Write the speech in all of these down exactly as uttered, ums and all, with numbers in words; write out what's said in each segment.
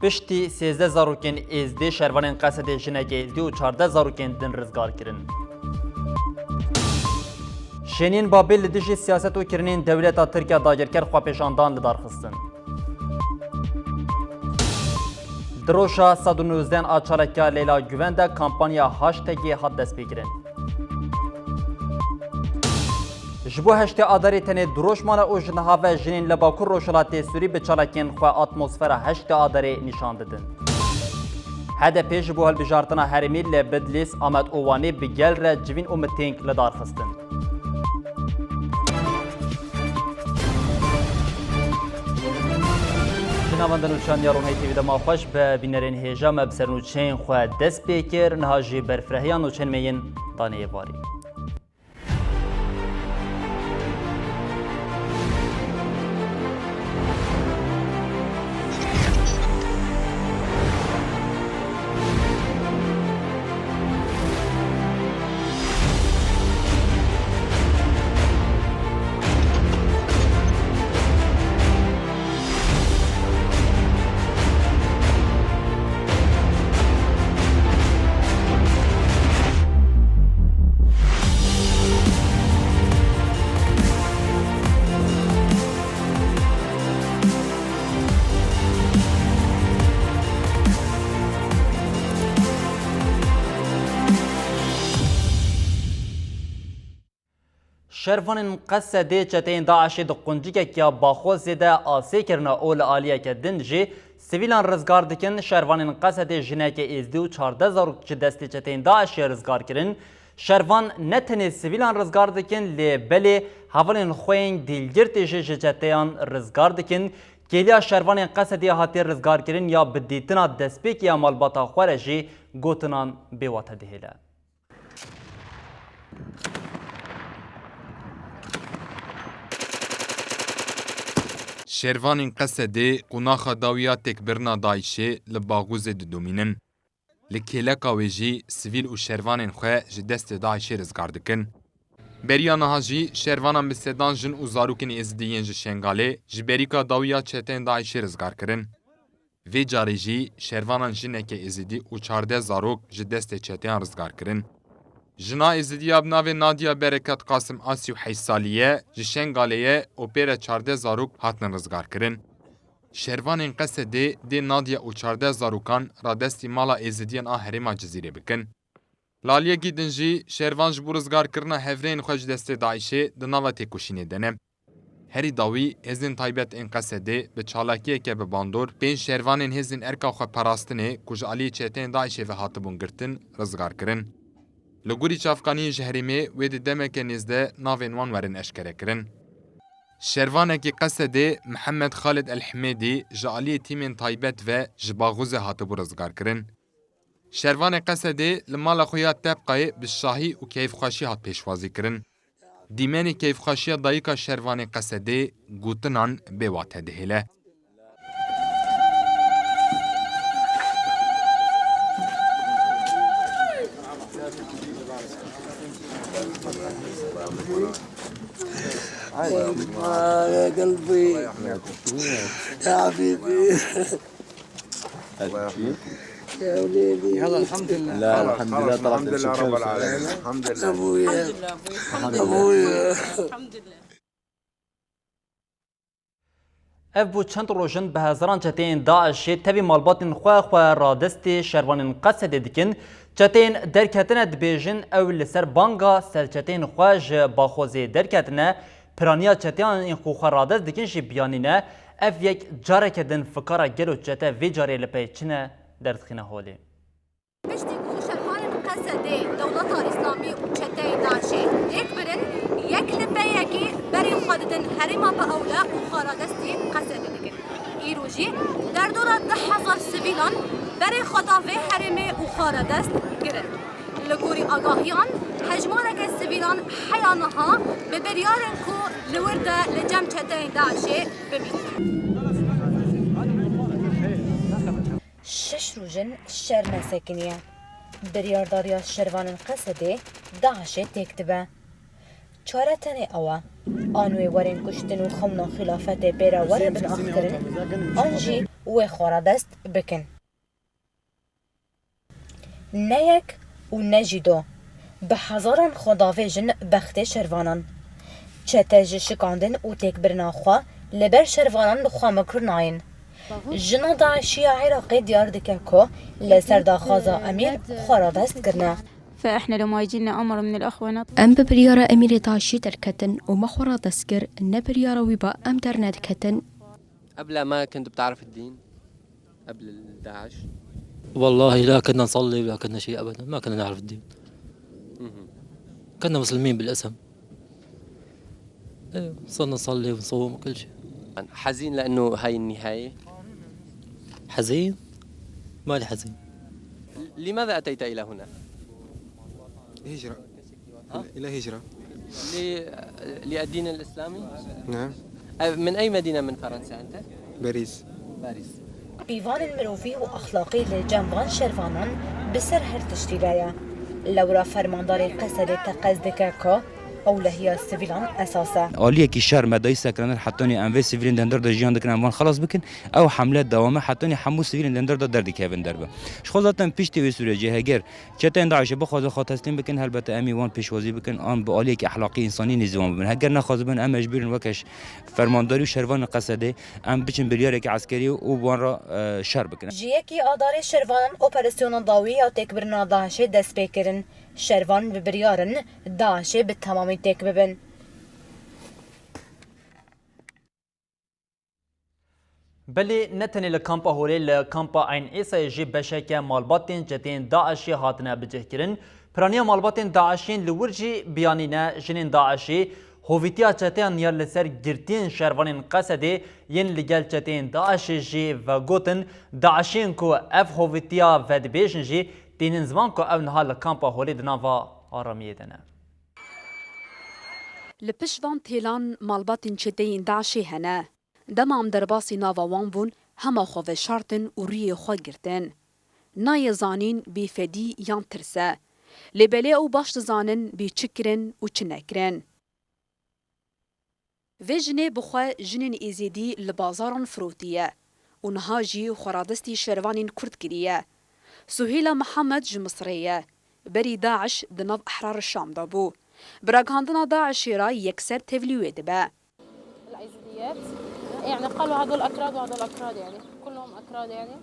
Piştî sêzdeh zarokên êzdî şervanên Qesedê jineke êzdî û çardeh zarokên din rizgar kirin. Şêniyên Babîl li dijî siyaset û kirinên dewleta Tirk ya dagirker xwepêşandan li dar xistin. Di roja sed û nozdeh a çalakî ya Leyla Guven de kampanya hashtagê hat destpêkirin. Ji bo heştê Adarê tenê du roj mane û ji niha ve jinên li Bakur Rojhilatê Sûrî bi çalakiyên xwe atmosfera heştê Adarê nîşan didin. H D P ji bo hilbijartina herêmî li Bidlîs, Amed û Wanê bi gel re civîn û mitîng li dar xistin. Ji navenda nûçan ya Ronahî T V de ma xweş be bînerên hêja me bi ser nûçeyên xwe dest pê kir. Niha jî berfirehîya nûçeyên me yên danê êvarî. Şervanên Qesedê çeteyên DAIŞê di quncikek ya Baxozê de asê kirine û li aliyeke din jî sivîlan rizgar dikin. Şervanên Qesedê jineke êzdî û çardeh zarok ji destê çeteyên DAIŞê rizgar kirin. Şervan ne tenê sivîlan rizgar dikin, lê belê hevalên xwe yên dîlgirtî jî ji çeteyan rizgar dikin. Kêliya şervanên Qesedê hatiye rizgarkirin ya bi dîtina destpêkê ya malbata xwe re jî gotinan bêwate dihêle. Şervanên Qesedê qonaxa dawî ya têkbirina DAIŞê li Baxûzê didomînin. Li kêleka wê jî sivîl û şervanên xwe ji destê DAIŞê rizgar dikin. Beriya niha jî şervanan bi sedan jin û zarokên êzidî yên ji Şengalê ji berîka dawî ya çeteyên DAIŞê rizgar kirin. Vê carê jî şervanan jineke êzidî û çardeh zarok ji destê çeteyan rizgar kirin. Jina êzidî ya bi navê Nadia Bereket Qasim a sî û heşt salî ye, ji Şengalê ye û pê re çardeh zarok hatin rizgar kirin. Şervanên Qesedê dê Nadia û çardeh zarokan radestî mala êzidiyan a herêma Cizîrê bikin. Li aliyekî din jî şervan ji bo rizgarkirina hevrêyên xwe ji destê DAIŞê di nava têkoşînê de ne. Herî dawî hêzên taybet ên Qesedê bi çalakiyeke bi bandor pênc şervanên hêzên erka xwe parastinê ku ji aliyê çeteyên DAIŞê ve hatibûn girtin, rizgar kirin. Li gorî çavkaniyên ji herêmê wê di demeke nêzde navên wan werin eşkerekirin. Şervanekî Qesedê Mihemed Xalid El Himêdî ji aliyê tîmên taybet ve ji Baxûzê hatibû rizgarkirin. Şervanê Qesedê li mala xwe ya Tebqayê bi şahî û keyfxweşî hat pêşwazîkirin. Dîmenê keyfxweşiya dayika şervanê Qesedê gotinan bê wate dihêle. يا قلبي. يا حبيبي. يا وليدي. يلا، الحمد لله. لا، الحمد لله، طلعت الحمد لله رب العالمين. الحمد لله. أبويا. الحمد لله. أبويا. الحمد لله. Ev bû çend roj in bi hezaran çeteyên DAIŞê tevî malbatên xwe xwe radestê şervanên Qesedê dikin. Çeteyên derketine dibêjin, ew li ser banga serçeteyên xwe ji Baxozê derketine, piraniya çeteyan ên ku xwe radest dikin jî biyanî ne. Ev yek careke din fikara gelo çete vê carê li pey çi ne derdixîne holê. Piştî ku şervanên Qesedê Dewleta Îslamî û çeteyên DAIŞê yek birin, yek li pey yekê berê xwe didin herêma Biewle û xwe radestî Qesedê dikin. Îro jî derdora du hezar sivîlan berê xwe da vê herêmê û xwe radest kirin. Li gorî agahiyan, hejmareke sivîlan heya niha bi biryarên ku li wir de li cem çeteyên DAIŞê bimînin. Şeş roj in şer nesekiniye. Biryardariya şervanên Qesedê DAIŞê têk dibe. Çare tenê ew e, An wê werin kuştin û xewna xilafetê pê re were binaxkirin, an jî wê xwe re dest bikin. Ne yek û ne jî do. Bi hezaran xwedavêjin bextê şervanan. Çete ji şikandin û têkbirina xwe li ber şervanan bi xwe mikir nayên. Jina DAIŞî ya Iraqê diyar dike ku li ser daxwaza Emîr xwe radest kirine. فإحنا لما يجينا أمر من الأخوة نطلع. Em bi biryara Emîrê DAIŞî derketin û me xwe radest kir, ne biryara wî ba em dernediketin. قبل ما كنت بتعرف الدين؟ قبل داعش؟ والله لا كنا نصلي ولا كنا شيء أبدا، ما كنا نعرف الدين. كنا مسلمين بالاسم. إيه، صرنا نصلي ونصوم وكل شيء. حزين لأنه هاي النهاية؟ حزين؟ مالي حزين. لماذا أتيت إلى هنا؟ هجرة. ها؟ إلى هجرة. ل-، للدين الإسلامي؟ نعم. أ-، من أي مدينة من فرنسا أنت؟ باريس. باريس. Pîvanên mirovî û exlaqî li cem van şervanan bi ser her tiştî de ye. Lewra fermandarê Qesedê teqez dike ku ewlehiya sivîlan esas e. Aliyekî şer me dayî sekirin hetanî em vê sivîlên di hundir de jiyan dikin, em van xelas bikin. Ew hemle dewam e hetanî hemû sivîlên di hundir de derdikevin derve. Ji xwe zaten piştî wê sûrecê heger çeteyên DAIŞê bixwazin xwe teslîm bikin, helbete em ê wan pêşwazî bikin, an bi aliyekî exlaqî însanî nêzî wan bibin. Heger nexwazibin, em mecbûr in weke ş-, fermandarî û şervanên Qesedê em biçin biryarekî eskerî û bi wan re, e, şer bikin. Ji yekî Adarê şervanan operasyona dawî ya têkbirina DAIŞê dest pê kirin. Şervan bi biryar in DAIŞê bi temamî têk bibin. Belê ne tenê li kampa Holê, li kampa Eyn Îsayê jî beşeke malbatên çeteyên DAIŞê hatine bicihkirin. Piraniya malbatên DAIŞê yên li wir jî biyanî ne, jinên DAIŞê hovîtiya çeteyan ya li ser girtiyên şervanên Qesedê yên li gel çeteyên DAIŞê jî vegotin. DAIŞên ku ev hovîtiya vedibêjin jî tînin ziman ku ew niha li kampa Holê di nava aramiyê de ne. Li pişt van têlan malbatên çeteyên DAIŞê hene. Dema em derbasî nava wan bûn, hema xwe veşartin û rûyê xwe girtin. Nayê zanîn bêfedî yan tirs e. Lê belê ew baş dizanin bê çi kirin û çi nekirin. Vê jinê bi xwe jinên Êzidî li bazaran firotiye û niha jî xwe radestî şervanên Kurd kiriye. Suhêla Mihemed ji Misirê ye. Berî DAIŞ di nav Ehrar Şam de bû. Bi ragihandina DAIŞê re yekser tevlî wê dibe. الأيزيديات. يعني قالوا هدول أكراد وهدول أكراد، يعني كلهم أكراد، يعني.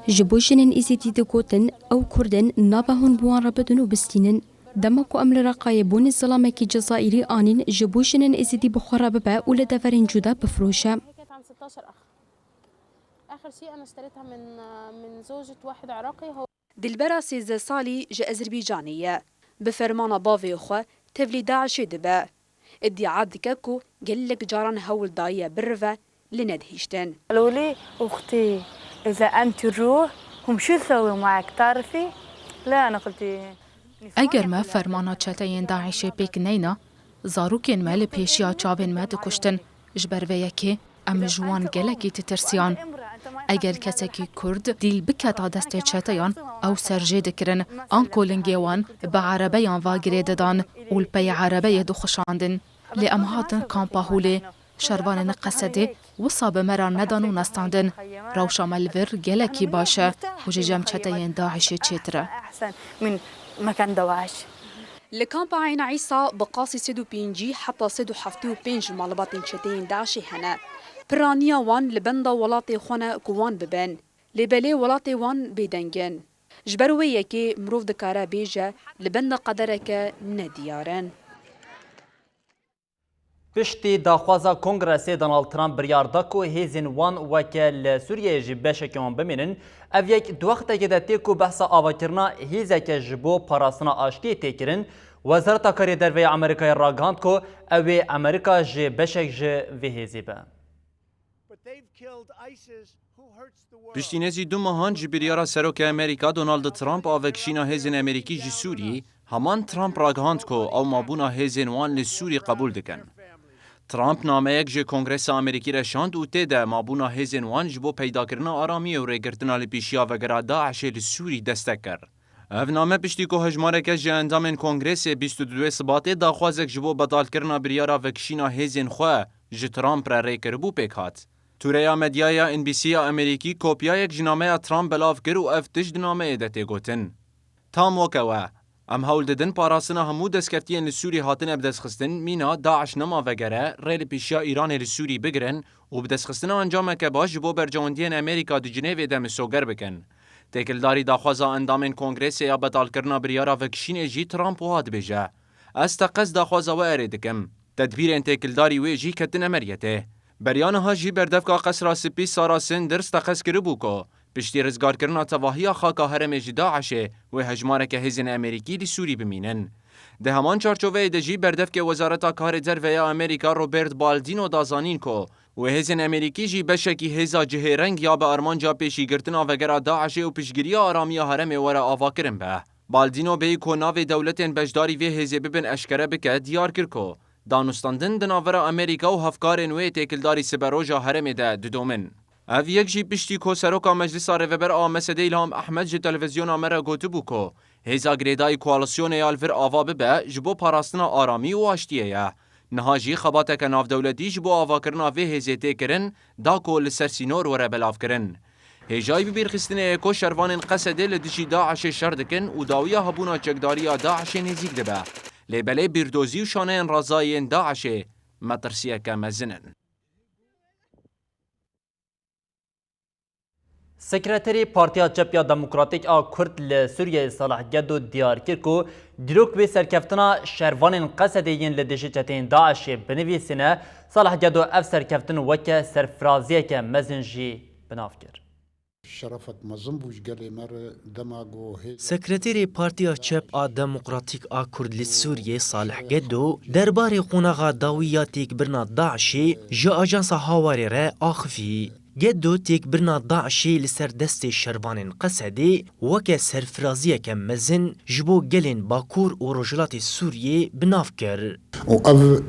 Ji bo jinên Êzidî digotin, ew Kurd in, nabe hûn bi wan re bidin û bistînin. Dema ku em li Reqayê bonê zilamekî Cezayîrî anîn, ji bo jinên Êzidî bi xwe re bibe û li deverên cuda bifiroşe. هي كانت عند ستاشر أخ. آخر شيء أنا اشتريتها من، من زوجة واحد عراقي، هو Dilbera sêzdeh salî ji Ezerbaycanê ye. Bi fermana bavê xwe tevlî DAIŞê dibe. Îdia dike ku gelek caran hewl daye birive, lê nedihiştin. قالوا لي: أختي، إذا أنت روح، هم شو يسوي معك، تعرفي؟ لا، أنا قلت: Eger me fermana çeteyên DAIŞê pêk neyna, zarokên me li pêşiya çavên me dikuştin. Ji ber vê yekê em ji wan gelekî ditirsiyan. Eger kesekî Kurd dîl biketa destê çeteyan, ew serjê dikirin, anko lingê wan bi erebeyan ve girê didan û li pey erebeyê dixuşandin. Lê em hatin kampa Holê. Şervanên Qesedê wisa bi me re nedan û nestandin. Rewşa me li vir gelekî baş e û ji cem çeteyên DAIŞê çêtir e. أحسن من مكان دواعش. Li kampa Eyn Îsa bi qasî sed û pêncî heta sed û heftê û pênc malbatên çeteyên DAIŞê hene. Piraniya wan li benda welatê xwe ne ku wan bibin. Lê belê welatê wan bêdeng in. Ji ber wê yekê mirov dikare bêje li benda qedereke nediyar in. Piştî daxwaza Kongresê, Donald Trump biryar da ku hêzên wan weke li Sûriyeyê jî beşeke wan bimînin. Ev yek di wextekê de tê ku behsa avakirina hêzeke ji bo parastina aştiyê tê kirin. Wezareta Karê Derve ya Amerîkayê ragihand ku ew ê Amerîka jê beşek ji vê hêzê be. But they've killed ISIS. Piştî nêzî du mehan ji biryara Serokê Amerîka Donald Trump avekişîna hêzên Amerîkî ji Sûriyê, heman Trump ragihand ku ew mabûna hêzên wan li Sûrî qebûl dikin. Trump nameyek ji Kongresa Amerîkî re şand û tê de mabûna hêzên wan ji bo peydakirina aramiyê û rêgirtina li pêşiya vegera DAIŞê li Sûrî destek kir. Ev name piştî ku hejmareke ji endamên Kongresê bîst û duê Sibatê daxwazek ji bo betalkirina biryara vekişîna hêzên xwe ji Trump re rê kiribû pêk hat. Tûreya medyaya N B C ya Amerîkî kopyayek ji nameya Trump belav kir û ev tişt di nameyê de tê gotin. Tam weke we, em hewl didin parastina hemû destkeftiyên li Sûriyê hatine bidestxistin, mîna DAIŞ nema vegere, rê li pêşiya Îranê li Sûrî bigirin û bi destxistina encameke baş ji bo berjewendiyên Amerîka di Cinêvê de misoger bikin. Têkildarî daxwaza endamên Kongresê ya betalkirina biryara vekişînê jî Trump wiha dibêje, Ez teqez daxwaza we erê dikim. Tedbîrên têkildarî wê jî ketine meriyetê. Beriya niha jî berdevka Qesra Spî Sarah Sanders teqez kiribû ku piştî rizgarkirina tevahiya xaka herêmê ji DAIŞê wê hejmareke hêzên Amerîkî li Sûrî bimînin. Di heman çarçoveyê de jî berdevkê Wezareta Karê Derve ya Amerîka Robert Baldino da zanîn ku wê hêzên Amerîkî jî beşekî hêza cihêreng ya bi armanca pêşîgirtina vegera DAIŞê û piştgiriya aramiya herêmê were avakirin be. Baldino bêyî ku navê dewletên beşdarî vê hêzê bibin eşkere bike, diyar kir ku danûstandin di navbera Amerîka û hevkarên wê têkildarî siberoja herêmê de didomin. Ev yek jî piştî ku Seroka Meclisa Rêveber a MSD'ê Îlham Ehmed ji televîzyona me re gotibû ku hêza girêdayî koalîsyonê ya li vir ava bibe ji bo parastina aramî û aştiyê ye. Niha jî xebateke navdewletî ji bo avakirina vê hêzê tê kirin, da ku li ser sînor were belavkirin. Hêjayî bibîrxistinê ye ku şervanên Qesedê li dijî DAIŞê şer dikin û dawiya hebûna çekdariya DAIŞê nêzîk dibe. Lê belê bîrdozî û şaneyên razayî yên DAIŞê metirsiyeke mezin in. Sekreterê Partiya Çep ya Demokratîk a Kurd li Sûriyeyê Salih Gedo diyar kir ku dîrok wê serkeftina şervanên Qesedê yên li dijî çeteyên DAIŞê binivîsîne. Salih Gedo ev serkeftin weke serfiraziyeke mezin jî bi nav kir. Şerefek mezin bû ji gelê me re dema ku hê- Sekreterê Partiya Çep a Demokratîk a Kurd li Sûriyê Salih Gedo derbarê qonaxa dawî ya têkbirina DAIŞê ji Ajansa Hawarê re axifî. Gedo têkbirina DAIŞê li ser destê şervanên Qesedê weke serfiraziyeke mezin ji bo gelên Bakur û Rojhilatê Sûriyê bi nav kir. Û ev,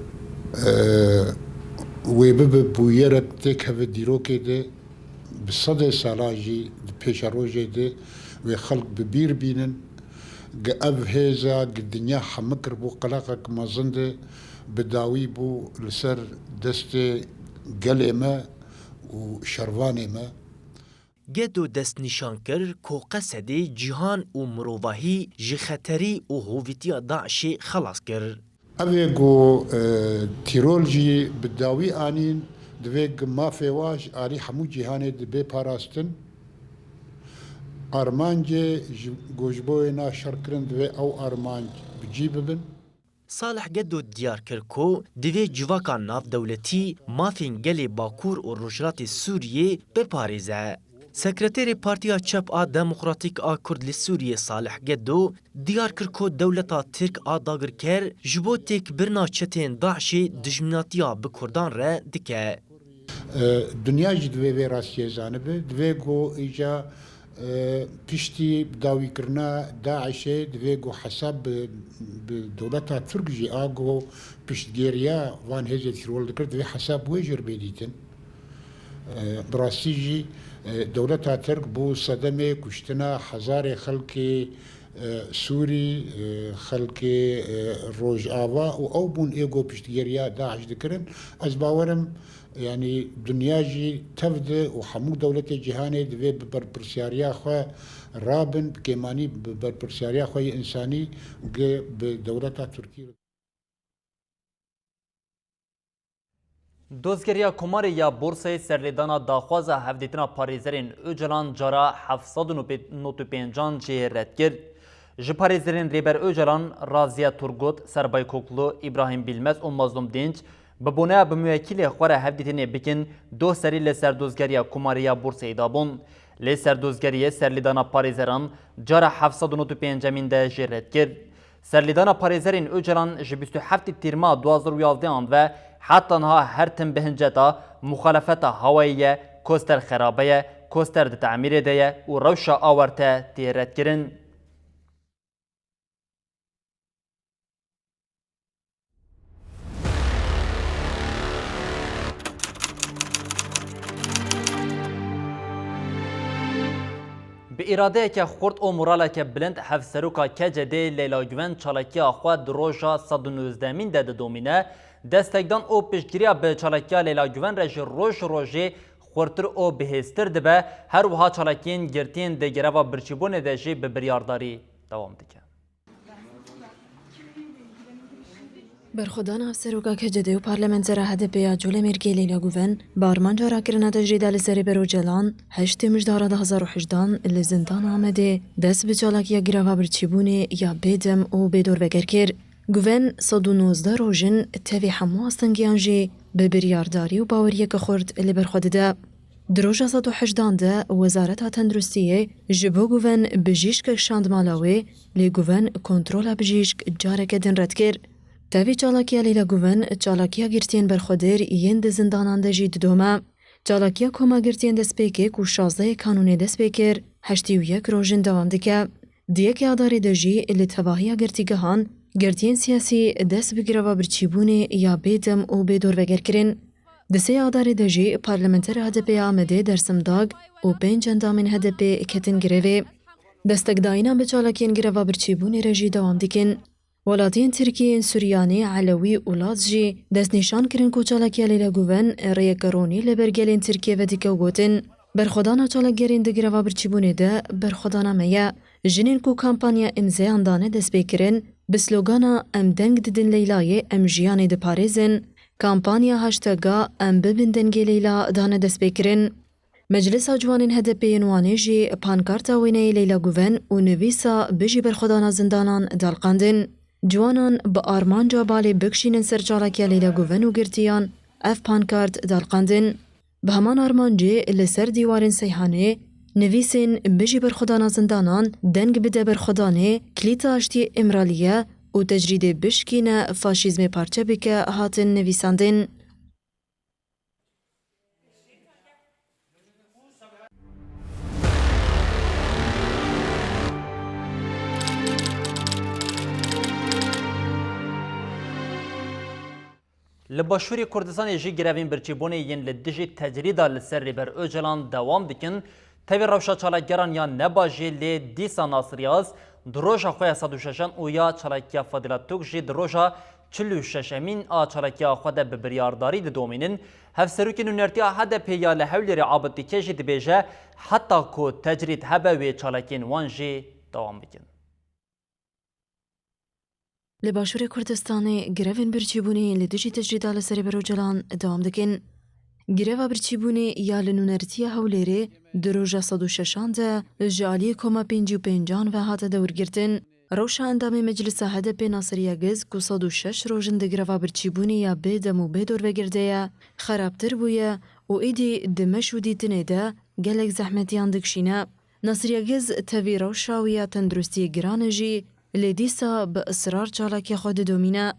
e, wê bibe bûyerek têkeve dîrokê de, bi sedê sala jî di pêşerojê de wê xelk bi bîr bînin, gi ev hêza gi dinya hemik kiribû qeleqek mezin de bi dawî bû li ser destê gelê me û şervanê me. Gedo destnîşan kir ku Qesedê cîhan û mirovahî ji xeterî û hovîtiya DAIŞê xelas kir. Ev ê ku, e, tîrol jî bi dawî anîn, divê ku mafê wa ji alî hemû cîhanê dibe parastin. Armancê ji, ku ji bo wê na şer kirin divê ew armanc bi cî bibin. Salih Gedo diyar kir ku divê civaka navdewletî mafên gelê Bakur û Rojhilatê Sûriyê biparêze. Sekreterê Partiya Çep a Demokratîk a Kurd li Sûriyê Salih Gedo diyar kir ku dewleta Tirk a dagirker ji bo têkbirina çeteyên DAIŞê dijminatiya bi Kurdan re dike. E, dinya jî divê vê rastiyê zanibe. Divê ku îca, e, piştî dawîkirina DAIŞê divê ku hesab bi, bi dewleta Tirk jî a ku piştgiriya van hêzê tîrol dikir, divê hesab wê jî bê dîtin. E, bi rastî jî, e, dewleta Tirk bû sedemê kuştina hezarê xelkê, e, Sûrî, e, xelkê, e, Rojava û ew bûn ê ku piştgiriya DAIŞ dikirin. Ez bawerim, yanî dinya jî tev de û hemû dewletê cîhanê divê bi berpirsiyariya xwe rabin, bi kêmanî bi berpirsiyariya xwe yê însanî gi bi dewleta Tirkî re. Dozgeriya Komarê ya Borsayê serlêdana daxwaza hevdîtina parêzerên Ocalan cara heft sed û nod û pêncan jê red kir. Ji parêzerên Rêber Ocalan, Raziye Turgut, Serbay Koklu, Îbrahîm Bîlmez û Mazlûm Dînç bi boneya bi muwekîlê xwe re hevdîtinê bikin, doh serî li ser dozgeriya Komarê ya Borsayê dabûn. Lê serdozgeriyê serlêdana parêzeran cara heft sed û nod û pêncemîn de jê red kir. Serlêdana parêzerên Ocalan ji bîst û heftê Tîrma du hazar û yazdeh an ve heta niha her tim bi hinceta muxalefeta hawayê ye, koster xerabe ye, koster di temîrê de ye û rewşa awarte tê redkirin. Bi Îradeyeke xurt û moraleke bilind hevseroka K C D'ê Leyla Guven çalakiya xwe di roja sed û nozdehemîn de didomîne. Destekdan û piştgiriya bi çalakiya Leyla Guven re ji roj rojê xurtir û bihêztir dibe. Her wiha çalakiyên girtiyên di greva birçîbûnê de jî bi biryardarî dewam dike. Berxwedana Hevseroka K C D û Parlamentera H D P ya Colemêrgê Leyla Guven, bi armanca rakirina tecrîda li ser Rêber Ocalan, heştê Mijdara du hazar û hejdehan li zindana Amedê dest bi çalakiya greva birçîbûnê ya bêdem û bêdorveger kir. Guven sed û nozdeh roj in tevî hemû astengiyan jî bi biryardarî û baweriyeke xurt li ber xwe dide. Di roja sed û hejdehan de Wezareta Tenduristiyê ji bo Guven bijîşkek şand mala wê, lê Guven kontrola bijîşk careke din red kir. Tevî çalakiya Leyla Guven, çalakiya girtiyên berxwedêr yên di zindanan de jî didome. Çalakiya Koma Girtiyên Destpêkê ku şazdehê Kanûnê dest pê kir, heştê û yek rojin dewam dike. Di yekê Adarê de jî li tevahiya girtîgehan, girtiyên siyasî dest bi greva birçîbûnê ya bêdem û bêdorveger kirin. Di sê Adarê de jî parlamentera H D P ya Amedê Dersim Dag û pênc endamên H D P ketin grevê. Destekdayînan bi çalakiyên greva birçîbûnê re jî dewam dikin. Welatiyên Tirkiyê yên Suryanî, Elewî û Laz jî destnîşan kirin ku çalakiya Leyla Guven rêyeke ronî li ber gelên Tirkiyê vedike û gotin, berxwedana çalakgerên di greva birçîbûnê de berxwedana me ye. Jinên ku kampanya îmzeyan dane destpêkirin, bi slogana Em deng didin Leylayê, em jiyanê diparêzin, kampanya hashtag-a Em bibin dengê Leyla dane destpêkirin. Meclisa Ciwanên H D P yên Wanê jî pankarta wêneyê Leyla Guven û nivîsa Bijî berxwedana zindanan daliqandin. Ciwanan bi armanca balê bikişînin ser çalakiya Leyla Guven û girtiyan ev pankart daliqandin. Bi heman armancê li ser dîwarên Seyhanê nivîsên Bijî berxwedana zindanan, Deng bide berxwedanê, Kilîta aştiyê Îmralî ye û Tecrîdê bişkîne, faşîzmê parçe bike hatin nivîsandin. Li Başûrê Kurdistanê jî grevên birçîbûnê yên li dijî tecrîda li ser Rêber Ocalan dewam dikin. Tevî rewşa çalakgeran ya nebajê lê dîsa Nasir Yaz di roja xwe ya sed û şeşan û ya çalakiya Fadîla Tok jî di roja çil û şeşemîn a çalakiya xwe de bi biryardarî didomînin. Hevserokê nûnertiya H D P ya li Hewlêrê Abid Dîke jî dibêje, heta ku tecrîd hebe wê çalakiyên wan jî dewam bikin. Li Başûrê Kurdistanê grevên birçîbûnê yên li dijî tecrîda li ser Rêber Ocalan dewam dikin. Greva birçîbûnê ya li nûnertiya Hewlêrê di roja sed û şeşan de ji aliyê koma pêncî û pêncan ve hate dewrgirtin. Rewşa endamê Meclisa H D P Nasir Yegiz ku sed û şeş roj in di greva birçîbûnê ya bêdem û bêdorvegir de ye, xerabtir bûye û êdî di meş û dîtinê de gelek zehmetiyan dikişîne. Nasir Yegiz tevî rewşa wî ya tenduristiyê giran e jî, lê dîsa bi israr çalakiya xwe didomîne.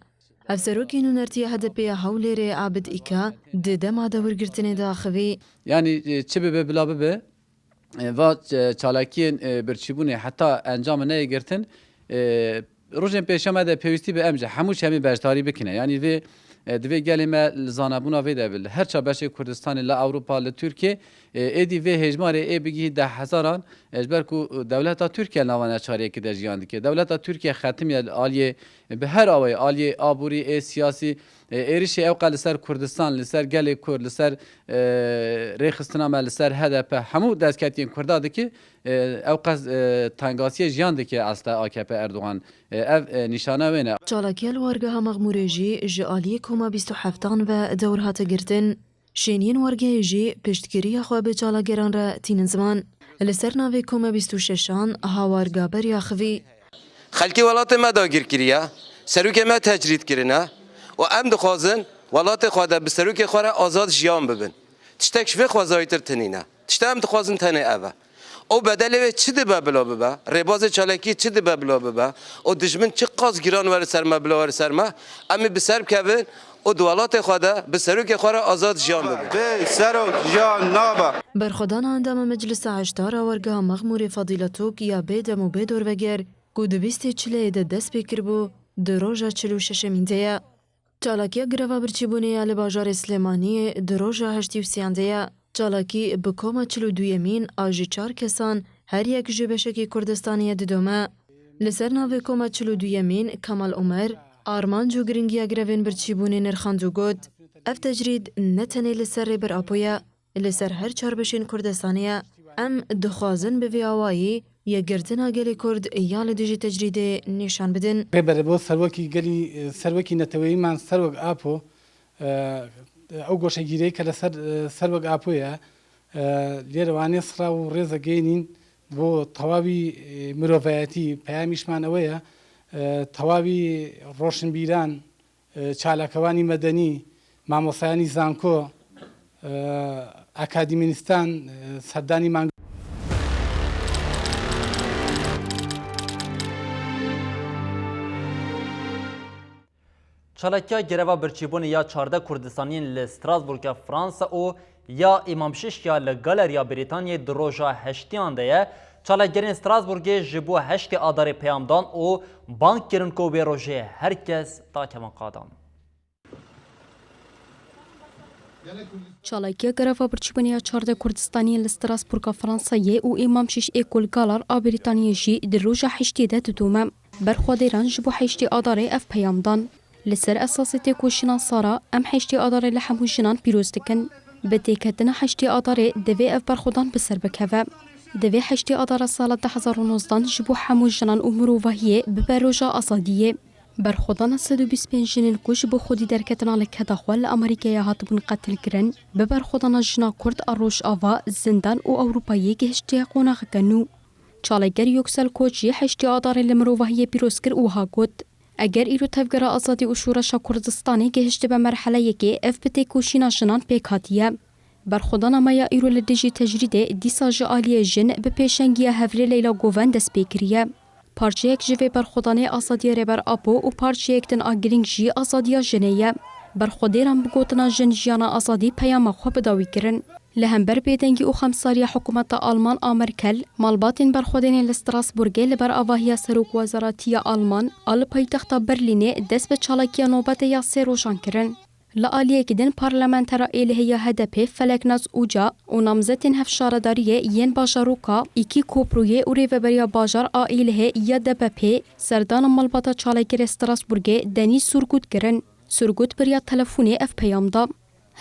Hevserokê nûnertiya H D P ya Hewlêrê Abid Îka di dema dewrgirtinê de axivî. Yanî, e, çi bibe bila bibe, e, va, e, çalakiyên, e, birçîbûnê heta encamê neyê girtin, e, rojên pêşiya me de pêwîstî bi em jî hemû çemî beşdarî bikine. Yanî vê, e, divê gelê me li zanebûna vê de bi, li her ça beşê Kurdistanê, li Ewropa, li Tirkiye, e, êdî vê hêjmarê ê bigihî deh hezaran, e, ji ber ku dewleta Tirkiye nava neçariyekî de jiyan dike. Dewleta Tirkiye xetimiye li aliyê, bi her awayî, aliyê aborî, ê siyasî, e, êrişê ewqas li ser Kurdistan, li ser gelê Kurd, li ser, e, rêxistina me, li ser H D P, hemû destketiyên Kurda dike, e, ewqas, e, tengasiyê jiyan dike aslında A K P Erdogan. E, ev, e, nîşana wê ne. Çalakiya li wargeha Mexmûrê jî ji aliyê koma bîst û heftan ve dewr hate girtin. Şêniyên wargehê jî piştgiriya xwe bi çalakgeran re tînin ziman. Li ser navê koma bîst û şeşan ha warga berî axivî. Xelkê welatê me dagir kiriye, serokê me tecrîd kirine û em dixwazin welatê xwe de bi serokê xwe re azad jiyan bibin. Tiştek ji vê xwezayîtir tinîne. Tişta em dixwazin tenê ev e. Û bedelê wê çi dibe bila bibe, rêbazê çalakî çi dibe bila bibe, û dijmin çi qas giran were ser me bila were ser me, em ê bi ser bikevin û di welatê xwe de bi serokê xwe re azad jiyan bibin. Bê serok jiyan nabe. Berxwedana endama Meclisa Eştara wargeha Mexmûrê Fadîla Tok ya bêdem û bêdorveger ku di bîstê çileyê de dest pê kiribû, di roja çil û şeşemîn de ye. Çalakiya greva birçîbûnê ya li bajarê Silêmaniyê di roja heştê û sêyan de ye. Çalakî bi koma çil û duyemîn a ji çar kesan her yek ji beşekî Kurdistanê ye didome. Li ser navê koma çil û duyemîn Kemal Omer, armanc û giringiya grevên birçîbûnê nirxand û got, ev tecrîd ne tenê li ser Rêber Apo ye, li ser her çar beşên Kurdistanê ye. Em dixwazin bi vî awayî yekgirtina gelê Kurd ya li dijî tecrîdê nîşan bidin. Rêberê bo serwekî gelî, serwekî neteweyî man serwek Apo, e, ew goşegîreyî ke li ser, e, serwek Apo ye, e, lê re wanê sira û rêze gênîn bo tewabî, e, mirovayetî. Peyamîşman ewe ye, e, tewabî roşinbîran, e, çalakewanî medenî, mamostayanî zanko, e, akademînistan, e, serdanî man. Çalakiya greva birçîbûnê ya çardeh Kurdistaniyên li Strasbourga Fransa û ya Îmam Şiş ya li Galeriya Brîtanyayê di roja heştiyan de ye. Çalakgerên Strasbourgê ji bo heştê Adarê peyam dan û bang kirin ku wê rojê her kes da kevan qadan. Çalakiya greva birçîbûnê ya çardeh Kurdistaniyên li Strasbourga Fransayê û Îmam Şiş ê ku li Galer a Brîtanyayê jî di roja heştê de didome. Berxwedêran ji bo heştê Adarê ev peyam dan. Li ser esasê têkoşîna sala, em heştê Adarê li hemû jinan pîroz dikin. Bi têketina heştê Adarê divê ev berxwedan bi ser bikeve. Divê heştê Adara sala du hezar û nozdan ji bo hemû jinan û mirovahiyê bibe roja azadiyê. Berxwedana sed û bîst pênc jinên ku ji bo xwedî derketina li keda xwe li Amerîkayê hatibûn qetilkirin, bi berxwedana jina Kurd a Rojava, zindan û Ewropayê gihiştiye qonaxeke nû. Çalakger Yoksel Koç jî heştê Adarê li mirovahiyê pîroz kir û wiha got, eger îro tevgera azadî û şoreşa Kurdistanê gihiştibe merheleyekê, ev bi têkoşîna jinan pêk hatiye. Berxwedana me ya îro li dijî tecrîdê dîsa ji aliyê jin bi pêşengiya hevrê Leyla Goven dest pê kiriye. Parçeyek ji vê berxwedanê azadiya Rêber Apo û parçeyek din a girîng jî azadiya jinê ye. Berxwedêran bi gotina Jin, Jiyana, Azadî peyama xwe bi dawî kirin. Li hember bêdengî û xemsariya hikûmeta Alman a Merkel, malbatên berxwedênê li Strasbourgê li ber avahiya serokwezaretiya Alman a li paytexta Berlînê dest bi çalakiya nobetê ya sê rojan kirin. Li aliyekî din parlamentera êlihê ya H D P Feleknaz Uca û namzetên hevşaredariyê yên bajaroka Îkî Koprûyê û rêveberiya bajar a êlihê ya D P P serdana malbata çalakgerê Strasbourgê Denîz Surgut kirin. Surgut bi riya telefonê ev peyam da.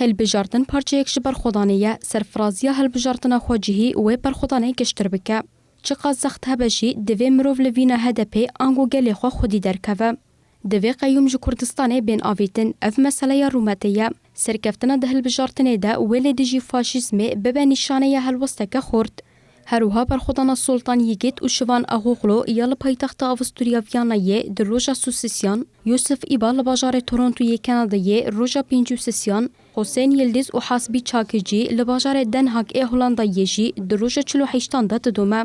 Hilbijartin parçeyek ji berxwedanê ye, serfiraziya hilbijartina xwecihî wê berxwedanê giştir bike. Çiqas zext hebe jî divê mirov li vîna H D P ango gelê xwe xwedî derkeve. Divê qeyûm ji Kurdistanê bên avêtin. Ev meseleya rûmetê ye. Serkeftina di hilbijartinê de wê li dijî faşîzmê bibe nîşaneya helwesteke xurt. Her wiha berxwedana Sultan Yigit û Şivan Axoxlo ya li paytexta Avusturya Viyanayê di roja sosisiyan, Yusuf Îba li bajarê Torontoyê Kanadayê roja pêncî û sisiyan, Husên Yildiz û Hasbî Çakicî li bajarê Den Haag ê Holandayê jî di roja çil û heştan de didome.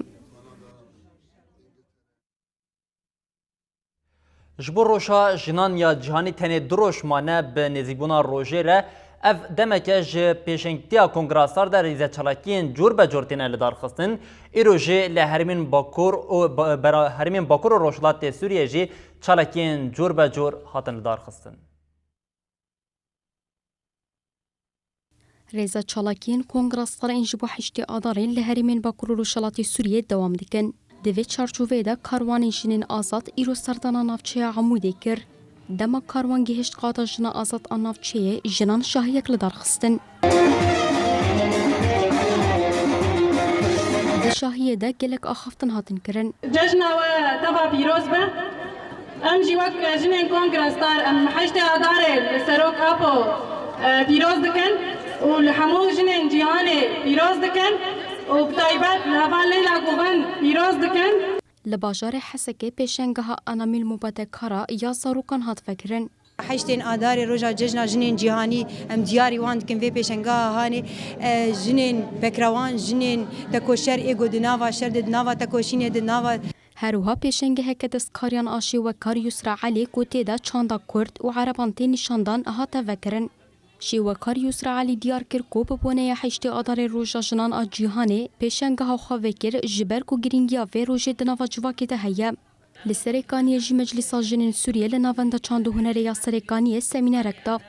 Ji bo Roja Jinan ya Cîhanî tenê du roj mane bi nêzîkbûna rojê re, ev demeke ji pêşengtiya Kongra Star de rêzeçalakiyên cor be cor têne lidarxistin. Îro jî li herêmên Bakur û ba-, bera-, herêmên Bakur û Rojhilatê Sûriyê jî çalakiyên cor be cor hatin lidarxistin. Rêza çalakiyên Kongra Star ên ji bo heştê Adarê li herêmên Bakur û Rojhilatê Sûriyê dewam dikin. Di vê çarçoveyê de karwanên jinên azad îro serdana navçeya Amûdê kir. Dema karwan gihişt qada jina azad a navçeyê, jinan şahiyek li dar xistin. Di şahiyê de gelek axaftin hatin kirin. Cejna we teva pîroz be. Em jî wek jinên Kongra Star em heştê Adarê li Serok Apo, e, pîroz dikin û li hemû jinên cîhanê pîroz dikin û bi taybet li heval Leyla Guven pîroz dikin. Li bajarê Hesekê pêşengeha Anamîl Mubadekara ya zarokan hat vekirin. Heştên Adarê roja cejna jinên cîhanî, em diyarî wan dikin vê pêşengeha hanê, e, jinên pekrewan, jinên tekoşer ê ku di nava şer de, di nava tekoşînê, di nava Her wiha pêşengeheke destkariyan a şêwekar Yusra Elî ku tê de çanda Kurd û Ereban tê nîşandan hate vekirin. Şêwekar Yusra Elî diyar kir ku bi boneya heştê Adarê Roja Jinan a Cîhanê pêşengeha xwe vekir, ji ber ku girîngiya vê rojê di nava civakê de heye. Li Serêkaniyê jî Meclîsa Jinên Sûriyê li Navenda Çand û Hunerê ya Serêkaniyê semînerek da.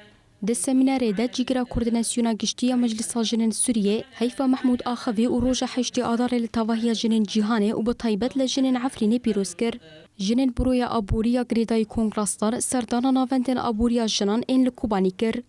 Di semînerê de Cîgira Koordînasyona Giştî ya Meclisa Jinên Sûriyê, Heyfa Mehmûd axivî û roja heştê Adarê li tevahiya jinên cîhanê û bi taybet li jinên Efrînê pîroz kir. Jinên Buroya Aborî ya Girêdayî Kongrestan serdana navendên aboriya jinan ên li Kobanî kir.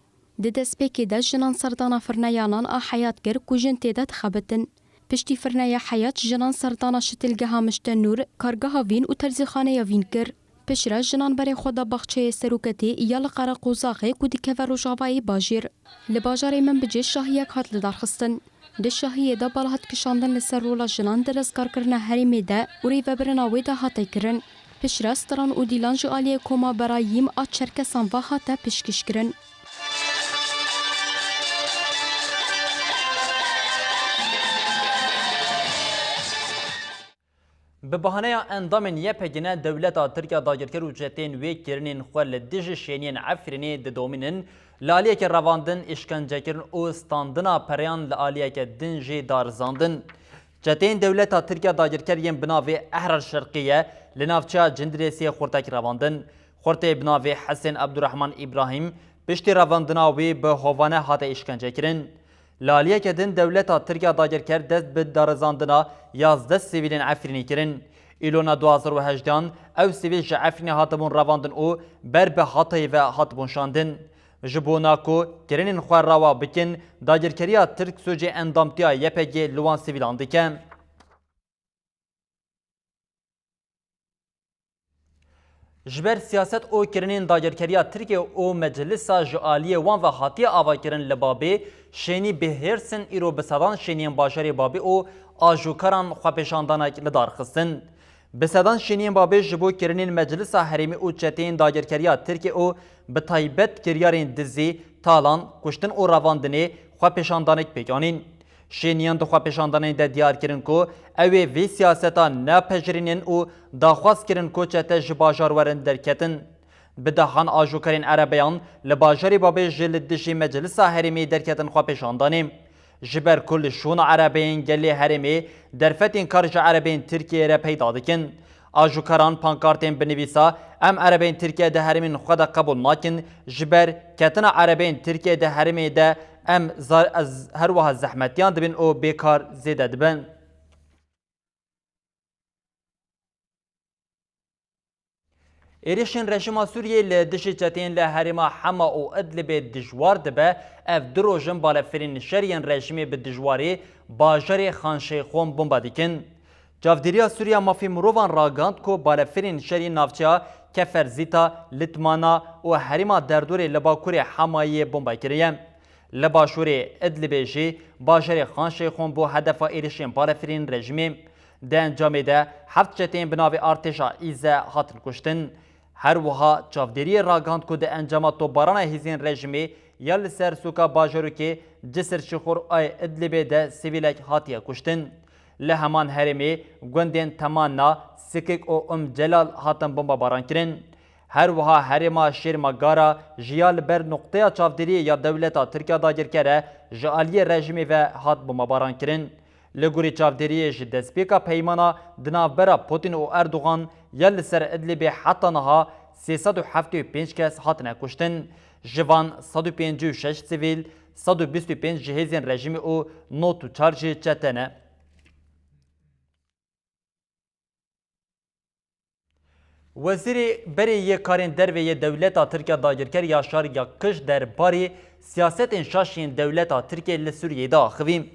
Di destpêkê de jinan serdana firneya nan a Heyat kir ku jin tê de dixebitin. Piştî firneya Heyat jinan serdana şitilgeha Mişte Nûr, kargeha Vîn û terzîxaneya Vîn kir. Piştre jinan berê xwe da baxçeyê seroketê ya li Qereqozaxê ku dikeve rojavayê bajêr. Li bajarê Minbicê şahiyek hat lidarxistin. Di şahiyê de bal hat kişandin li ser rola jinan di rizgarkirina herêmê de û rêvebirina wê de hate kirin. Piştre stran û dîlan ji aliyê Koma Berayîm a Çerkesan ve hate pêşkêşkirin. Bi bahaneya endamên Y P G ne dewleta Tirk ya dagirker û çeteyên wê kirinên xwe li dijî şêniyên Efrînê didomînin, li aliyekê revandin, îşkencekirin û standina pereyan li aliyeke din jî darizandin. Çeteyên dewleta Tirk ya dagirker yên bi navê Ehrar Şerqiye li navçeya Cindirêsiyê xurtek revandin. Xurtê bi navê Hesên Abdurrahman Îbrahîm piştî revandina wî bi hovane hate îşkencekirin. Li aliyeke din dewleta Tirk ya dagirker dest bi darizandina yazdeh sivîlên Efrînî kirin. Îlona du hazar û hejdehan ew sivîl ji Efrînê hatibûn revandin û ber bi Hatayê ve hatibûn şandin. Ji bona ku kirinên xwe rawa bikin, dagirkeriya Tirk sûcê endamtiya Y P G li wan sivîlan dike. Ji ber siyaset û kirinên dagirkeriya Tirkiye û Meclisa ji aliyê wan ve hatiye avakirin li Babê, şênî bihêrs in, îro bi sedan şêniyên bajarê Babê û ajûkaran xwepêşandanek li dar xistin. Bi sedan şêniyên Babê ji bo kirinên Meclisa Herêmî û çeteyên dagirkeriya Tirkiye û bi taybet kiryarên dizî, talan, kuştin û revandinê xwepêşandanek pêk anîn. Şêniyan di xwepêşandanê de diyar kirin ku ew ê vê siyaseta nepejirînin û daxwaz kirin ku çete ji bajar werin derketin. Bi dehan ajûkarên erebeyan li bajarê Babê ji li dijî Meclisa Herêmê derketin xwepêşandanê. Ji ber ku li şûna erebeyên gelê herêmê derfetên kar ji erebeyên Tirkiyeyê re peyda dikin. Ajûkaran pankartên bi nivîsa "Em erebeyên Tirkiye di herêmên xwe de qebûl nakin", ji ber ketina erebeyên Tirkiye di herêmê de em zar-, ez-, her wiha zehmetiyan dibin û bêkar zêde dibin. Êrişên rejîma Sûriyê li dijî çeteyên li herêma Hema û Idlibê dijwar dibe. Ev du roj in balefirên şer yên rejîmê bi dijwarî bajarê Xan Şeyxon bombe dikin. Çavdêriya Sûriya Mafê Mirovan ragihand ku balefirên şerî navçeya Kefer Zîta, Litmana û herêma derdorê li bakurê Hemayê bombe kiriye. Li başûrê Idlibê jî bajarê Xan Şeyxon bû hedefa êrişên balefirên rejîmê. Di encamê de heft çeteyên bi navê Artêşa Îze hatin kuştin. Her wiha çavdêriyê ragihand ku di encama topbarana hêzên rejîmê ya li ser sûka bajarokê Cisir Şixur a Idlibê de sivîlek hatiye kuştin. Li heman herêmê gundên Temanna, Sikik û Um Celal hatin bombebaran kirin. Her wiha herêma Şêr Megara jî ya li ber nuqteya çavdêriyê ya dewleta Tirk ya dagirker e ji aliyê rejîmê ve hat bombebaran kirin. Li gorî çavdêriyê ji destpêka peymana di navbera Putin û Erdogan ya li ser Idlibê heta niha sê sed û heftê û pênc kes hatine kuştin. Ji van sed û pêncî û şeş sivîl, sed û bîst û pênc ji hêzên rejîmê û nod û çar jî çete ne. Wezîrê berê yê karên derve yê dewleta Tirk ya dagirker Yaşar Yakış derbarê siyasetên şaş yên dewleta Tirkiyê li Sûriyeyê de axivî.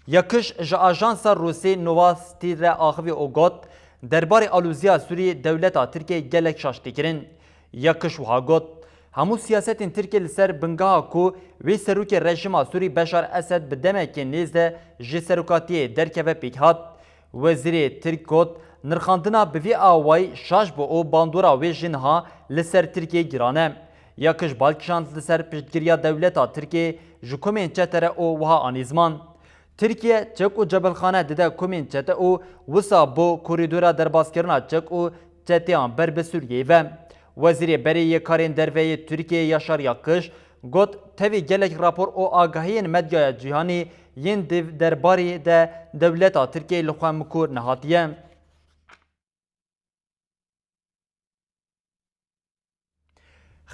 Yakış ji ajansa Rûsî Novosti re axivî û got, derbarê alûziya Sûriyê dewleta Tirkiyê gelek şaş tê kirin. Yakış wiha got, hemû siyasetên Tirkiyê li ser bingeha ku wê serokê rejîma Sûrî Beşar Esed bi demekê nêz de ji serokatiyê derkeve pêk hat. Wezîrê Tirk got, nirxandina bi vî awayî şaş bû û bandora wê jî niha li ser Tirkiyê giran e. Yakış bal kişand li ser piştgiriya dewleta Tirkiyê ji komên çete re û wiha anî ziman, Tirkiye çek û cebilxane dide komên çete û wisa bo korîdora derbaskirina çek û çeteyan ber bi Sûriyeyê ve. Wezîrê berê yê karên derve yê Tirkiyeyê Yaşar Yakış got, tevî gelek rapor û agahiyên medyaya cîhanî yên di derbarê de dewleta Tirkiyeyê li xwe mikûr nehatiye.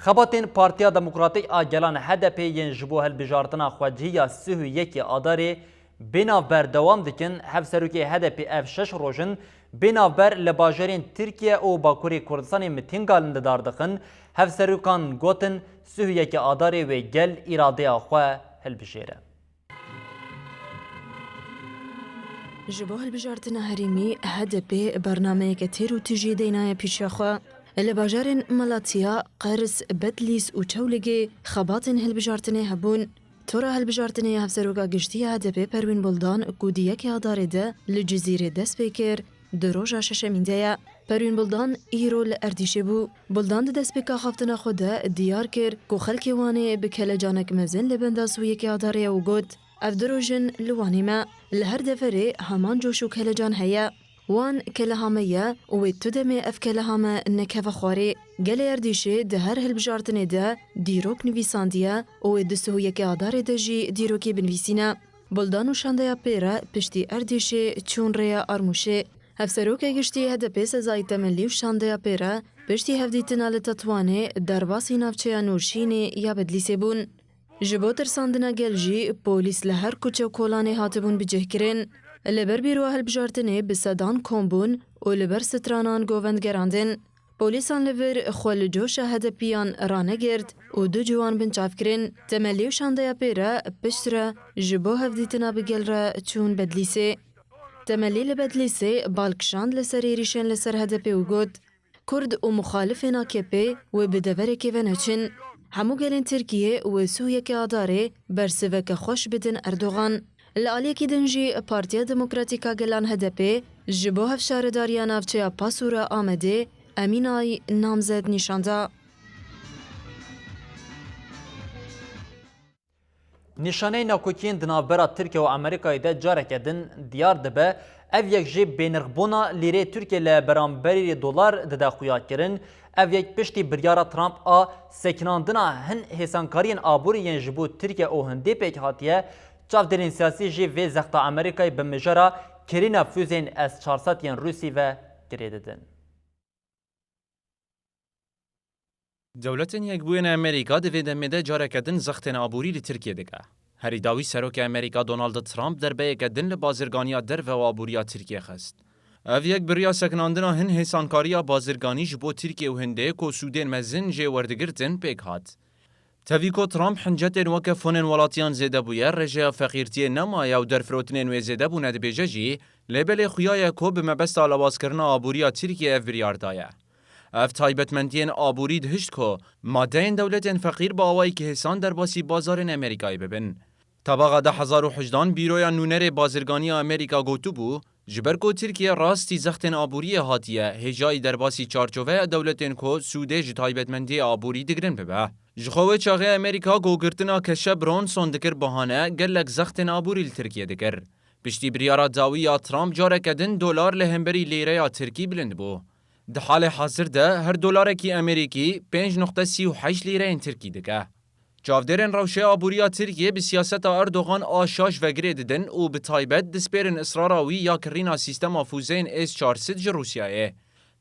Xebatên Partiya Demokratîk a Gelan H D P yên ji bo hilbijartina xwecihî ya sih û yekê Adarê bê navber dewam dikin. Hevserokê H D P ev şeş roj in bê navber li bajarên Tirkiye û Bakurê Kurdistanê mitînga lindidar dixin. Hevserokan gotin, sih û yekê Adarê wê gel îradeya xwe hilbijêre. Ji bo hilbijartina herêmî, H D P bernameyeke têr û tijî deynaye pêşiya xwe. Li bajarên Malatya, Qers, Bedlîs û Çewligê xebatên hilbijartinê hebûn. Tora hilbijartinê ya Hevseroka Giştî ya H D P Perwîn Buldan ku di yekê Adarê de li Cizîrê dest pê kir, di roja şeşemîn de ye. Perwîn Buldan îro li Erdîşê bû. Buldan di destpêka axaftina xwe de diyar kir ku xelkê Wanê bi kelecanek mezin li benda sih û yekê Adarê ye û got, ev du roj in li Wanê me. Li her deverê heman coş û kelecan heye. Wan keleha me ye û wê tu demê ev keleha me nekeve xwarê. Gelê Erdîşê di her hilbijartinê de dîrok nivîsandiye û wê di sih û yekê Adarê de jî dîrokê binivîsîne. Buldan û şandeya pê re piştî Erdîşê çûn rêya Armûşê. Hevserokê Giştî H D P Sezai Temelî û şandeya pê re piştî hevdîtina li Tetwanê derbasî navçeya Nûrşînê ya Bedlîsê bûn. Ji bo tirsandina gel jî polîs li her kuçe û kolanê hatibûn bicihkirin. Li ber bîroya hilbijartinê bi sedan kom bûn û li ber stranan govend gerandin. Polîsan li vir xwe li coşa H D P'yan ranegirt û du ciwan binçav kirin. Temelî û şandeya pê re piştre ji bo hevdîtina bi gel re çûn Bedlîsê. Temelî li Bedlîsê bal kişand li ser êrîşên li ser H D P û got, Kurd û muxalifên A K P wê bi deverekê ve neçin. Hemû gelên Tirkiyê wê sih û yekê Adarê bersiveke xweş bidin Erdogan. Li aliyekî din jî Partiya Demokratîk a Gelan H D P ji bo hevşaredariya navçeya Pasûra Amedê Emînay namzet nîşan da. Nîşaneyê nakokiyên di navbera Tirkiye û Amerîkayê de careke din diyar dibe. Ev yek jî bênirxbûna lîrê Tirkiye li beramberî dolar dide xuyakirin. Ev yek piştî biryara Trump a sekinandina hin hêsankariyên aborî yên ji bo Tirkiye û Hindê pêk hatiye. Çavdêrên siyasî jî vê zexta Amerîkayê bi mijara kirîna fuzeyên S çar sed yên Rûsî ve girê didin. Dewletên Yekbûyên Amerîka di vê demê de careke din zextên aborî li Tirkiyê dike. Herî dawî Serokê Amerîka Donald Trump derbeyeke din li bazirganiya derve û aboriya Tirkiyê xist. Ev yek bi riya sekinandina hin hêsankariya bazirganî ji bo Tirkiye û Hindê ku sûdên mezin jê werdigirtin pêk hat. Tevî ku Trump hincetên weke fonên welatiyan zêde bûye, rêjeya feqîrtiyê nemaye û derfirotinên wê zêde bûne dibêje jî, lê belê xuya ye ku bi mebesta lawazkirina aboriya Tirkiyê ev biryar daye. Ev taybetmendiyên aborî dihişt ku madeyên dewletên feqîr bi awayekî hêsan derbasî bazarên Amerîkayê bibin. Tebaxa du hezar û hejdan Bîroya Nûnerê Bazirganiya Amerîka gotibû, ji ber ku Tirkiye rastî zextên aboriyê hatiye, hêjayî derbasî çarçoveya dewletên ku sûdê ji taybetmendiyê aborî digirin bibe. Ji xwe wê çaxê Amerîka ku girtina Keşe Bronson dikir bahane, gelek zextên aborî li Tirkiye dikir. Piştî biryara dawî ya Trump careke din dolar li hemberî lîreya Tirkî bilind bû. Di halê hazir de her dolarekî Amerîkî pênc noqte sî û heşt lîreyên Tirkî dike. Çavdêrên rewşê aboriya Tirkiyê bi siyaseta Erdogan a şaş ve girê didin û bi taybet dispêrin israra wî ya kirîna sîstema fûzeyên S çar sed ji Rûsyayê.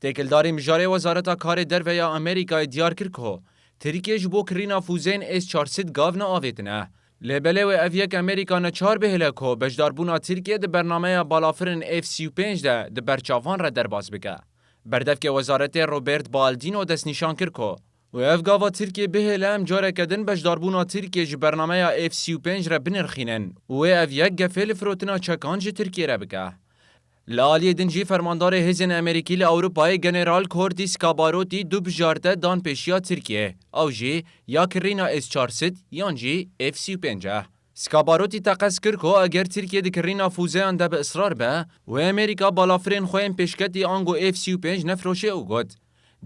Têkildarî mijarê Wezareta Karê Derve ya Amerîkayê diyar kir ku Tirkiye ji bo kirîna fûzeyên S çar sed gav neavêtine. Lê belê wê ev yek Amerîka neçar bihêle ku beşdarbûna Tirkiye di bernameya balafirên F sî û pênc de di ber çavan re derbas bike. Berdevkê wezaretê Robert Baldino destnîşan kir ku wê ev gava Tirkiye bihêle, em careke din beşdarbûna Tirkiye ji bernameya F sî û pênc re binirxînin û wê ev yek gefê li firotina çekan ji Tirkiye re bike. Li aliyê din jî fermandarê hêzên Amerîkî li Ewropayê General Cordis Scabarotti du bijarte dan pêşiya Tirkiyê. Ew jî ya kirîna S çar sed yan jî F sî û pênc e. Scabarotti teqez kir ku eger Tirkiye di kirîna fûzeyan de bi israr be, wê Amerîka balafirên xwe yên pêşketî ango F sî û pênc nefiroşe û got,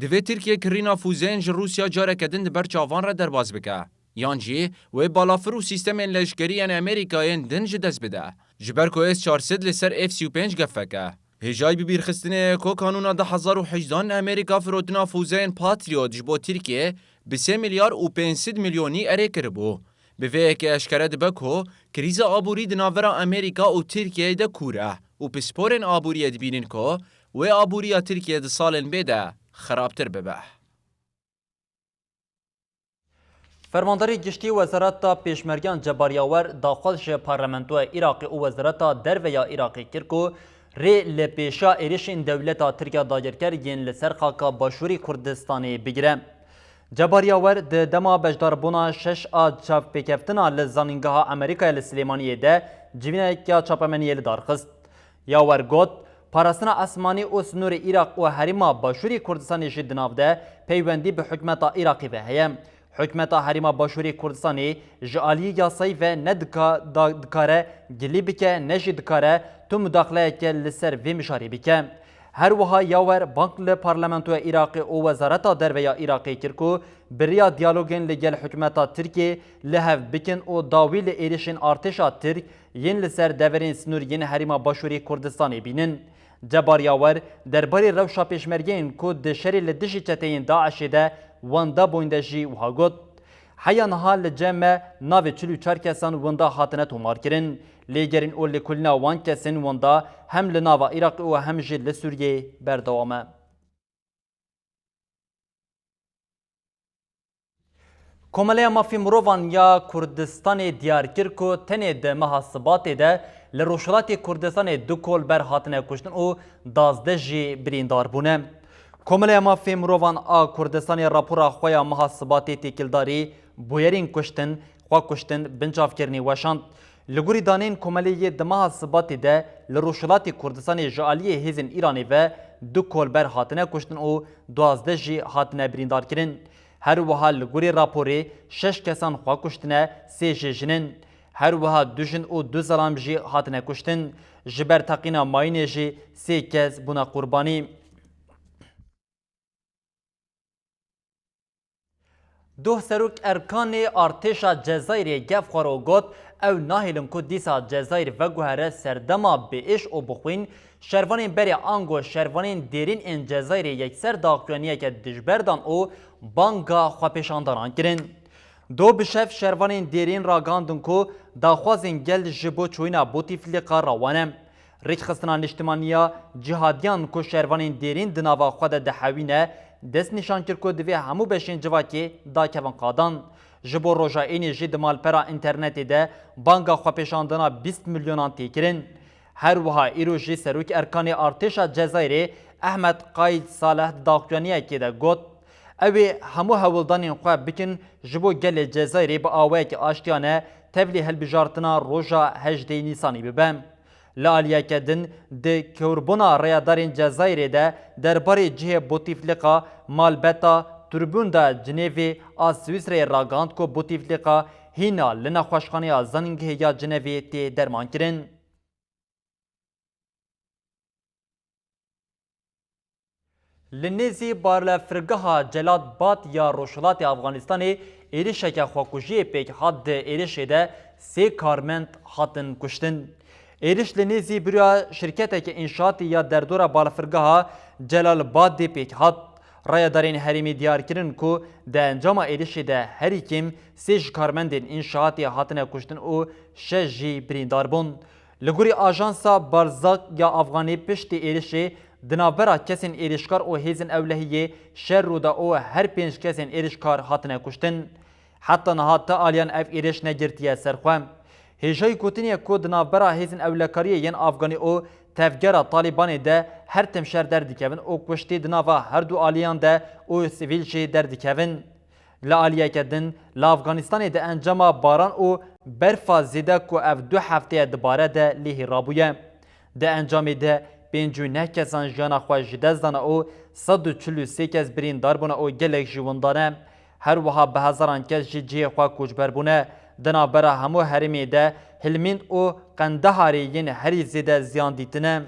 divê Tirkiye kirîna fûzeyên ji Rûsya careke din di ber çavan re derbas bike. Yan jî wê balafir û sîstemên leşkerî yên Amerîkayên din ji dest bide. Ji ber ku S çar sed li ser F sî û pênc gefek e. Hêjayî bibîrxistinê ye ku kanûna du hezar û hejdan Amerîka firotina fûzeyên Patriot ji bo Tirkiye bi sê milyar û pênc sed milyonî erê kiribû. Bi vê yekê eşkere dibe ku krîza aborî di navbera Amerîka û Tirkiyeyê de kûr e û pisporên aboriyê dibînin ku wê aboriya Tirkiye di salên bê de xirabtir bibe. Fermandarê Giştî Wezareta Pêşmergeyan Cebar Yawer daxwaz ji Parlamentoya Iraqê û Wezareta Derve ya Iraqê kir ku rê li pêşiya êrişên dewleta Tirk ya dagirker yên li ser xaka Başûrê Kurdistanê bigire. Cebar Yawer di dema beşdarbûna şeş a çavpêkeftina li Zanîngeha Amerîkaya li Silêmaniyê de civîneke çapemeniyê li dar xist. Yawer got, parastina esmanî û sinûrê Iraq û herêma Başûrê Kurdistanê jî di nav de peywendî bi hikûmeta Iraqê ve heye. Hikûmeta herêma Başûrê Kurdistanê ji aliyê yasayî ve ne dika-, da-, dikare gilî bike, ne jî dikare tu mudaxileyeke li ser vê mijarê bike. Her wiha Yawer bang li Parlamentoya Iraqê û Wezareta Derve ya Iraqê kir ku bi riya diyalogên li gel hikûmeta Tirkiyê li hev bikin û dawî li êrişên artêşa Tirk yên li ser deverên sinûr yên herêma Başûrê Kurdistanê bînin. Cebar Yawer derbarê rewşa pêşmergeyên ku di şerê li dijî çeteyên DAIŞê de wenda bûn de jî wiha got, heya niha li cem me navê çil û çar kesan wenda hatine tomarkirin. Lêgerîn û lêkolîna wan kesên wenda hem li nava Iraqê û hem jî li Sûriyeyê berdewam e. Komeleya Mafê Mirovan ya Kurdistanê diyar kir ku tenê di meha Sibatê de li Rojhilatê Kurdistanê du kolber hatine kuştin û duwazdeh jî birîndar bûne. Komeleya Mafê Mirovan a Kurdistanê rapora xwe ya meha Sibatê têkildarî bûyerên kuştin, xwekuştin, bincavkirinê weşand. Li gorî daneyên komelê yê di meha Sibatê de li Rojhilatê Kurdistanê ji aliyê hêzên Îranê ve du kolber hatine kuştin û duwazdeh jî hatine birîndarkirin. Her wiha li gorî raporê şeş kesan xwe kuştine, sê jê jin in. Her wiha du jin û du zelam jî hatine kuştin. Ji ber teqîna mayînê jî sê kes bûne qurbanî. Doh Serok Erkanê artêşa Cezayirê gef xwe ro got, ew nahêlin ku dîsa Cezayir veguhere serdema bi êş û bi xwîn, şervanên berê ango şervanên dêrîn ên Cezayirê yekser daxuyaniyeke dijber dan û banga xwepêşandanan kirin. Do bi şev şervanên dêrîn ragihandin ku daxwazên gel ji bo çûyîna Bouteflika re wan e. Rêkxistina Niştimaniya Cihadiyan ku şervanên dêrîn di nava xwe de dihewîne, destnîşan kir ku divê hemû beşên civakê dakevin qadan. Ji bo roja ênê jî di malpera înternetê de banga xwepêşandina bîst milyonan tê kirin. Her wiha îro jî Serokê Erkanê Artêşa Cezayirê Ehmed Qaîd Saleh di daxuyaniyekê de got, ew ê hemû hewldanên xwe bikin ji bo gelê Cezayirê bi awayekî aştiyane tevlî hilbijartina roja hejdê Nîsanî bibe. Li aliyeke din, di kewrbûna rêyadarên Cezayirê de derbarê cihê Bouteflika, malbeta, tribûnda Cinêvê a Swîsreyê ragihand ku Bouteflika hîna li nexweşxaneya Zanîngehê ya Cinevê tê dermankirin. Li nêzî balafirgeha Celalabad ya rojhilatê Afganistanê êrişeke xwekujiyê pêk hat, di êrişê de sê karmend hatin kuştin. Êriş li nêzî bîroya şirketeke înşaatê ya derdora balafirgeha Celalabadê pêk hat. Rayedarên herêmê diyar kirin ku di encama êrişê de herî kêm sê ji karmendên înşaatê hatine kuştin û şeş jî birîndar bûn. Li gorî ajansa Barzak ya Afganê, piştî êrişê di navbera kesên êrişkar û hêzên ewlehiyê şer rû da û her pênc kesên êrişkar hatine kuştin. Heta niha ti aliyan ev êriş negirtiye ser xwe. Hêjayî gotinê ye ku di navbera hêzên ewlekariyê yên Afganê û tevgera Talîbanê de her tim şer derdikevin û kuştî di nava her du aliyan de û sivîl jî derdikevin. Li aliyeke din, li Afganistanê di encama baran û berfa zêde ku ev du hefteye dibare de lêhî rabûye. Di encamê de pêncî û neh kesan jiyana xwe ji dest dane û sed û çil û sê kes birîndar bûne û gelek jî winda ne. Her wiha bi hezaran kes ji cihê xwe koçber bûne. Di navbera hemû herêmê de Hilmînd û Qendeharê yên herî zêde ziyan dîtine.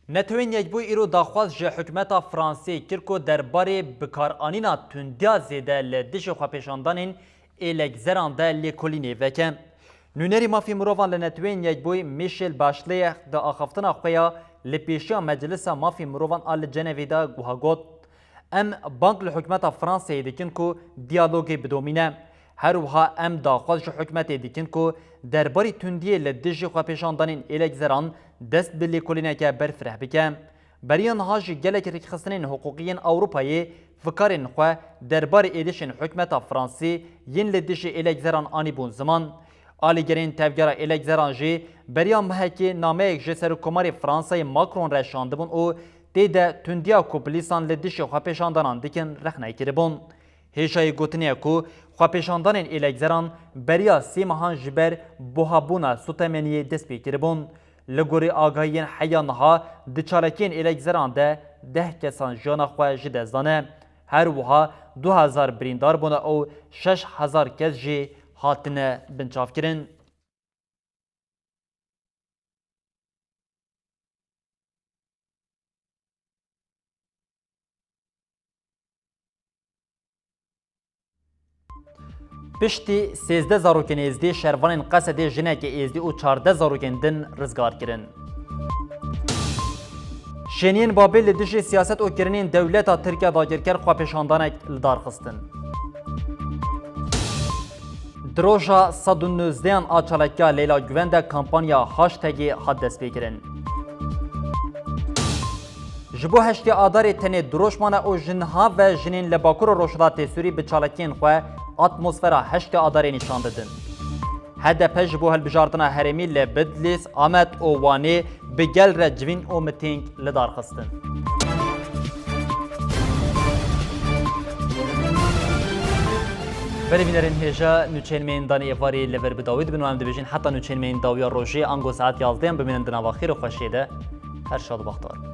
Netewên Yekbûyî îro daxwaz ji hikûmeta Fransê kir ku derbarê bikaranîna tundiya zêde li dijî xwepêşandanên êlekzeran de lêkolînê veke. Nûnerê mafê mirovan li Netewên Yekbûyî Michel Bachelet di axaftina xwe ya li pêşiya Meclisa Mafê Mirovan a li Cenevê de wiha got, Em bang li hikûmeta Fransayê dikin ku diyalogê bidomîne. Her wiha em daxwaz ji hikûmetê dikin ku derbarî tundiyê li dijî xwepêşandanên êlekzeran dest bi lêkolîneke berfireh bike. Beriya niha jî gelek rêkxistinên hiqûqî yên Ewropayê fikarên xwe derbarê êrişên hikûmeta Fransî yên li dijî êlekzeran anîbûn ziman. Alîgirên tevgera êlekzeran jî beriya mehekê nameyek ji Serokkomarê Fransayê Macron re şandibûn û tê de tundiya ku polîsan li dijî xwepêşandanan dikin rexne kiribûn. Hêjayî gotinê ye ku xwepêşandanên êlekzeran beriya sê mehan ji ber buhabûna sotemeniyê dest pê kiribûn. Li gorî agahiyên heya niha, di çalakiyên êlekzeran de deh kesan jiyana xwe ji dest dane. Her wiha du hezar birîndar bûne û şeş hezar kes jî hatine binçavkirin. Piştî sêzdeh zarokên êzdî, şervanên Qesedê jinekê êzdî û çardeh zarokên din rizgar kirin. Şêniyên Babê li dijî siyaset û kirinên dewleta Tirk ya dagirker xwepêşandanek li dar xistin. Di roja sed û nozdehan a çalakiya Leyla Guven de kampanya hashtagê hat destpêkirin. Ji bo heştê Adarê tenê du roj mane û ji niha ve jinên li Bakur û Rojhilatê Sûrî bi çalakiyên xwe atmosfera heştê Adarê nîşan didin. H D P ji bo hilbijartina herêmî li Bidlîs, Amed û Wanê bi gel re civîn û mitîng li dar xistin. Belê bînerên hêja, nûçeyên me yên danê êvarî li vir bi dawî dibin û em dibêjin heta nûçeyên me yên dawiya rojê ango saet yazdeh bimînin di nava xêr û xweşiyê de. Her şad û bextewar bin.